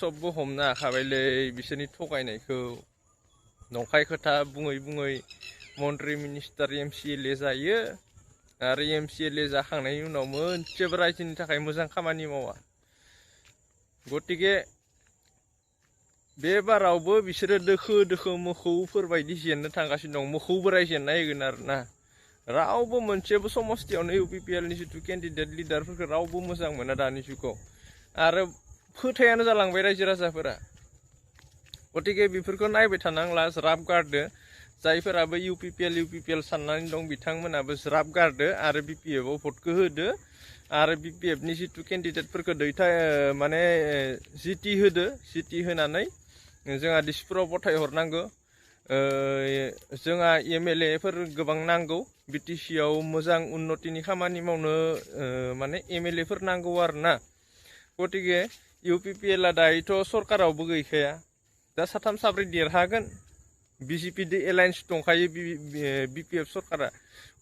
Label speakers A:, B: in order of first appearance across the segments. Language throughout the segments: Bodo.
A: सबबो हमनो हाखाबायलै बिसोरनि थगायनायखौ नंखाय खोथा बुङै बुङै मन्त्रि मिनिस्टार MCLA जायो आरो MCLA जाखांनायनि उनाव मोनसेबो रायजोनि थाखाय मोजां खामानि मावा। गतिके बे बारावबो बिसोरो दोखो दोखो मोखौफोर बायदि जेननो थांगासिनो दं। मोखौ बोराय जेनना होगोन आरोना। रावबो मोनसेबो समस्थियावनो UPPL नि जिथु केन्डिडेट लिडारफोरखौ रावबो मोजां मोना दानि जुगाव आरो फोथायानो जालांबाय रायजो राजाफोरा। गतिके बेफोरखौ नायबाय थानांला, ज्राब गारदो। जायफोराबो UPPL साननानै दं बिथांमोनाबो ज्राब गारदो आरो BPF आव भटखौ होदो आरो BPF नि जिथु केन्डिडेटफोरखौ माने जिटि होदो। जिटि होनानै जोंहा दिसपुराव गथाय हरनांगौ। जोंहा MLA फोर गोबां नांगौ। BTC आव मोजां उन्नतिनि खामानि मावनो माने MLA फोर नांगौ आरोना। गतिके UPPL आ दायोथ' सरकारावबो गैखाया। दा साथाम साब्रै देरहागोन। BJP दो एलायन्स दंखायो BPF सरकारा।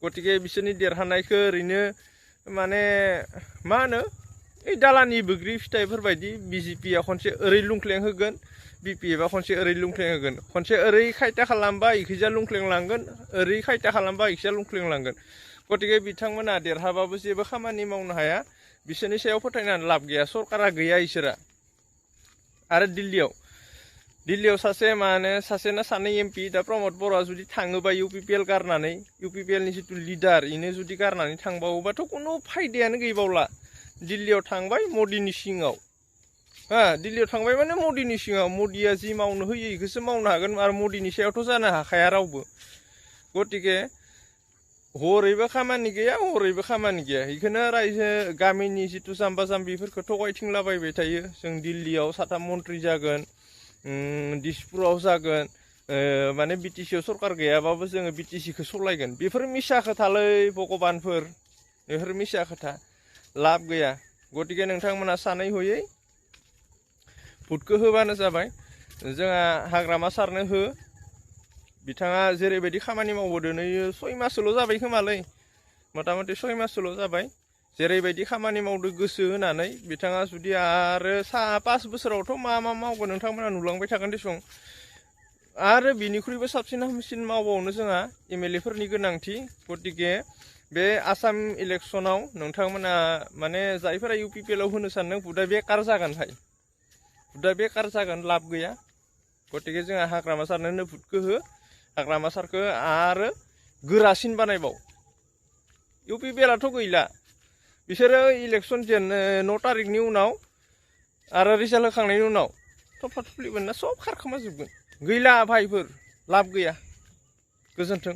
A: गतिके बिसोरनि देरहानायखौ ओरैनो माने मा होनो ओइ दालानि बैग्रि फिथाइफोरबायदि BJP आ खनसे ओरै लुंख्लें होगोन, BPF आ खनसे ओरै लुंख्लें होगोन। खनसे ओरै खायथा खालामबा इखैजा लुंख्लें लांगोन, ओरै खायथा खालामबा इखैजा लुंख्लें लांगोन। गतिके बिथांमोना देरहाबाबो जेबो खामानि मावनो हाया। बिसोरनि सायाव फोथायनानै लाब गैया। सरकारा गैया इसोरा। आरो दिल्लीयाव सासे ना सानै MP दा प्रमद बर'आ जुदि थाङोबा UPPL गारनानै, UPPL नि जिथु लिडार इनो जुदि गारनानै थांबावोबाथ' कुनु फायदायानो गैबावला। दिल्लीयाव थांबाय मदिनि सिङाव। दिल्लीयाव थांबाय माने मदिनि सिङाव। मदिया जि मावनो होयो इखौसो मावनो हागोन आरो मदिनि सायावथ' जानो हाखाया रावबो। गतिके हरैबो खामानि गैया, हरैबो खामानि गैया। इखौनो रायजो गामिनि जिथु जाम्बा जाम्बिफोरखौ थगायथिंलाबायबाय थायो। जों दिल्लीयाव साथाम मन्त्रि जागोन, दिसपुराव जागोन, माने BTC आव सरकार गैयाबाबो जोङो BTC खौ सलायगोन। बेफोर मिसा खोथालै भगबानफोर। बेफोर मिसा खोथा। लाब गैया। गतिके नोंथांमोना सानै हयै भटखौ होबानो जाबाय। जोंहा हाग्रामा सारनो हो। बिथाङा जेरैबायदि खामानि मावबोदों नै 6 माससोल' जाबाय खोमालै। मथा मथि 6 माससोल' जाबाय। जेरैबायदि खामानि मावदो गोसो होनानै बिथाङा जुदि आरो 5 बोसोरावथ' मा मावगोन नोंथांमोना नुलांबाय थागोन देसं। आरो बिनिख्रुइबो साबसिन हामसिन मावबावनो जोंहा MLA फोरनि गोनांथि। गतिके बे आसाम इलेक्सनाव नोंथांमोना माने जायफोरा UPPL आव होनो सानदों भटआ बेकार जागोन भाई। भटआ बेकार जागोन, लाब गैया। गतिके जोंहा हाग्रामा सारनो भटखौ हो। हाग्रामा सारखौ आरो गोरासिन बानायबाव। UPPL आथ' गैला। बिसोरो इलेक्सन 9 तारिखनि उनाव आरो रिजाल्ट होखांनायनि उनाव थफ्ला थफ्लि मोनना सब खारखोमा जोबगोन। गैला भाइफोर, लाब गैया। गोजोन्थों।